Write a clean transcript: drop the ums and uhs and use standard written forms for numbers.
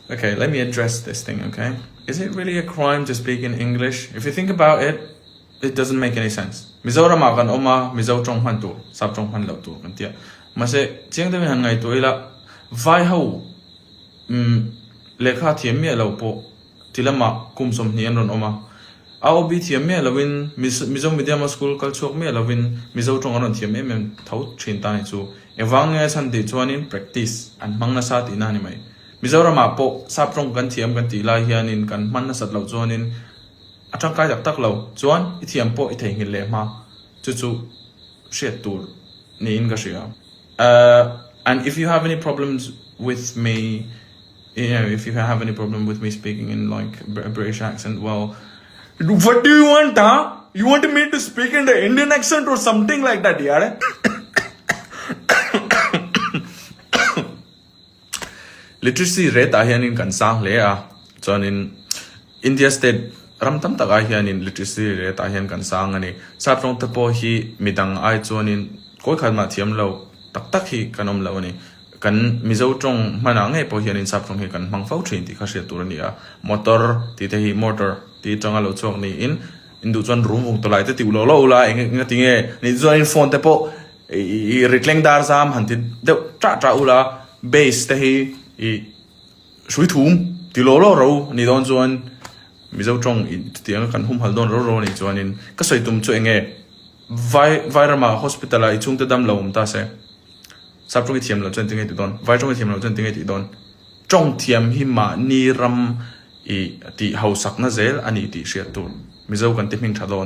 Okay, let me address this thing, okay? Is it really a crime to speak in English? If you think about it, it doesn't make any sense. Mizoramah kan awm a, Mizo tawng hman tur, sap tawng hman loh tur kan ti a. Mahse, chiang deuhin han ngaihtuah ila, vai ho umm lehkha thiam miah lo pawh ti lamah kum 20 an rawn awm a. AOB thiam miah loin, Mizo medium a school kal chhuak miah loin Mizo tawng an rawn thiam em em tho thin ta ni chu. Engvang nge a chhan tih chuanin practice an hmang nasa tihna a ni mai. Mizoramah pawh sap tawng kan thiam kan tih lai hianin kan hman nasat loh chuanin a tangkai tak tak lo chuan i thiam pawh i theihnghilh leh hma chu chu hriat tur niin ka hria. And if you have any problems with me you know if you have any problem with me speaking in like a British accent well what do you want huh? You want me to speak in the Indian accent or something like that yaar? Literacy rate ah hianin kan sang hle a, chuanin India state ram tam takah hianin literacy rate ah hian kan sang a ni. Sap rawng te pawh hi midang ai chuanin kawi khat mah thiam lo tak tak hi kan awm lo a ni. Kan Mizo tawng hmanah ngei pawh hianin sap tawng hi kan hmang fo thin tih kha hriat tur a ni a. Motor tih te hi motor tih atanga lo chhuak niin induh chuan rum vung tawlai te tih ulawh lawh ula eng eng ti nge nih chuanin phone te pawh I ritleng dar zam han ti deuh ṭah ṭah ula, base te hi i hrui thum ti law law ro a nih dawn chuan Mizo ṭawng i chutiang a kan humhalh dawn ro ro a nih chuanin ka sawi tum chu eng nge vai Vairama hospital ah i chhungte dam lo awm ta se sap ṭawng i thiam loh chuan ti nge tih dawn vai ṭawng i thiam loh chuan ti nge tih dawn ṭawng thiam hi mahni ram i tih hausakna zel a ni tih hriat tur Mizo kan ti hming ṭha dawn.